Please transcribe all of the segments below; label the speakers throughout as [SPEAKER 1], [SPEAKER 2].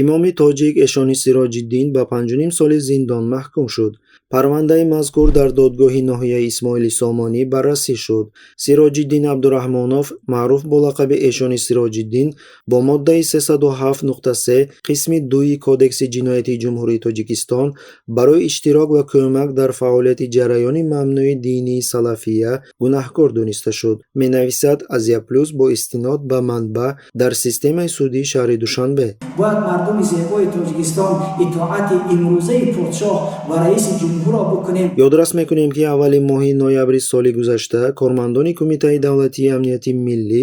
[SPEAKER 1] Имоми тоҷик Эшони Сироҷиддин ба 5,5 соли зиндон маҳкум шуд. Парвандаи мазкур дар додгоҳи ноҳияи Исмоили Сомонӣ баррасӣ шуд. Сироҷиддин Абдураҳмонов, маъруф бо лақаби Эшони Сироҷиддин, бо моддаи 307.3 қисми 2 Кодекси ҷиноятии Ҷумҳурии Тоҷикистон барои иштирок ва кӯмак дар фаъолияти ҷараёни мамнӯи динии салафия гунаҳкор дониста шуд, менависад Азия Плюс бо истинод ба манбаъ дар системаи судии шаҳри Душанбе.
[SPEAKER 2] Бояд мардуми зебои Тоҷикистон итоати имрӯзаи подшоҳ ва раиси ҷумҳурро бикунем.
[SPEAKER 1] Ёдрас мекунем, ки аввали моҳи ноябри соли гузашта кормандони Кумитаи давлатии амнияти миллӣ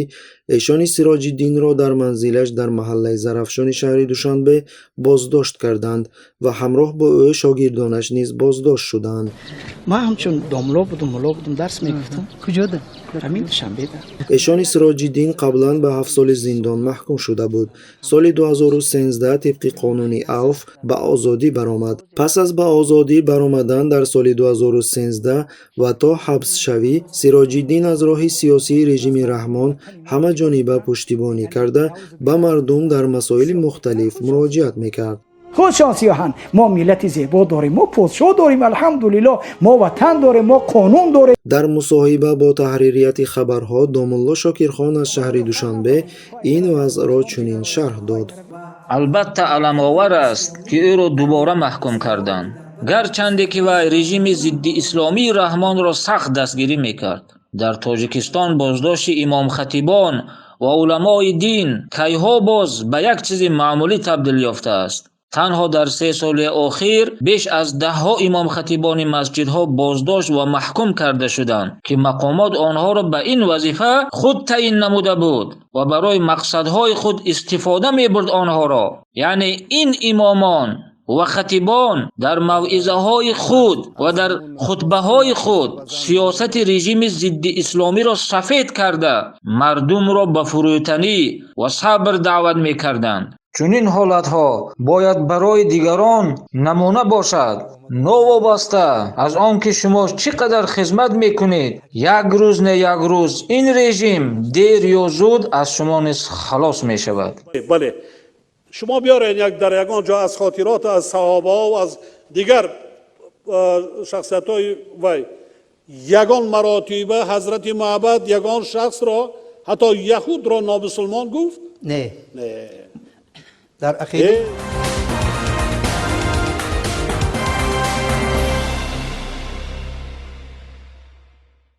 [SPEAKER 1] Эшони Сироҷиддинро дар манзилаш дар маҳаллаи Зарафшони шаҳри Душанбе боздошт карданд ва ҳамроҳ бо ӯ шогирдонаш низ боздошт шуданд.
[SPEAKER 3] Ман ҳамчун домло будум, мулло будум, дарс мегуфтам.
[SPEAKER 4] Куҷода?
[SPEAKER 3] Ҳамин Душанбеда.
[SPEAKER 1] Эшони Сироҷиддин қаблан ба 7 соли зиндон маҳкум шуда буд. Соли 2013 тибқи қонуни авф ба озодӣ баромад. Пас аз ба озодӣ баромадан дар соли 2013 ва то ҳабсшавӣ, Сироҷиддин аз роҳи сиёсии режими Раҳмон ҳамаҷониба пуштибонӣ карда, ба мардум дар масоили мухталиф муроҷиат мекард.
[SPEAKER 2] Худшон сиёҳанд. Мо миллати зебо дорем, мо подшоҳ дорем, алҳамдулилло, мо ватан дорем, мо қонун дорем.
[SPEAKER 1] Дар мусоҳиба бо таҳририяти хабарҳо домулло Шокирхон аз шаҳри Душанбе ин вазъро чунин шарҳ дод.
[SPEAKER 5] Албатта, аламовар аст, ки ӯро дубора маҳкум карданд, гарчанде ки вай режими зиддиисломии Раҳмонро сахт дастгирӣ мекард. Дар Тоҷикистон боздошти имомхатибон ва уламои дин кайҳо боз ба як чизи маъмулӣ табдил ёфтааст. Танҳо дар 3 соли охир беш аз даҳҳо имомхатибони масҷидҳо боздошт ва маҳкум карда шуданд, ки мақомот онҳоро ба ин вазифа худ таъин намуда буд ва барои мақсадҳои худ истифода мебурд онҳоро. Яъне ин имомон ва хатибон дар мавъизаҳои худ ва дар хутбаҳои худ сиёсати режими зиддиисломиро сафед карда, мардумро ба фурӯтанӣ ва сабр даъват мекарданд. Чунин ҳолатҳо бояд барои дигарон намуна бошад. Новобаста аз он ки шумо чӣ қадар хизмат мекунед, як рӯз не як рӯз ин режим дер ё зуд аз шумо низ халос мешавад.
[SPEAKER 6] Бале, шумо биёред як дар ягон ҷо аз хотирот аз саҳобаҳо, аз дигар шахсиятҳои вай, ягон маротиба ҳазрати Муҳаммад ягон шахсро, ҳатто яҳудро, нобусулмон гуфт?
[SPEAKER 4] Не.
[SPEAKER 6] Не.
[SPEAKER 4] Дар ақида.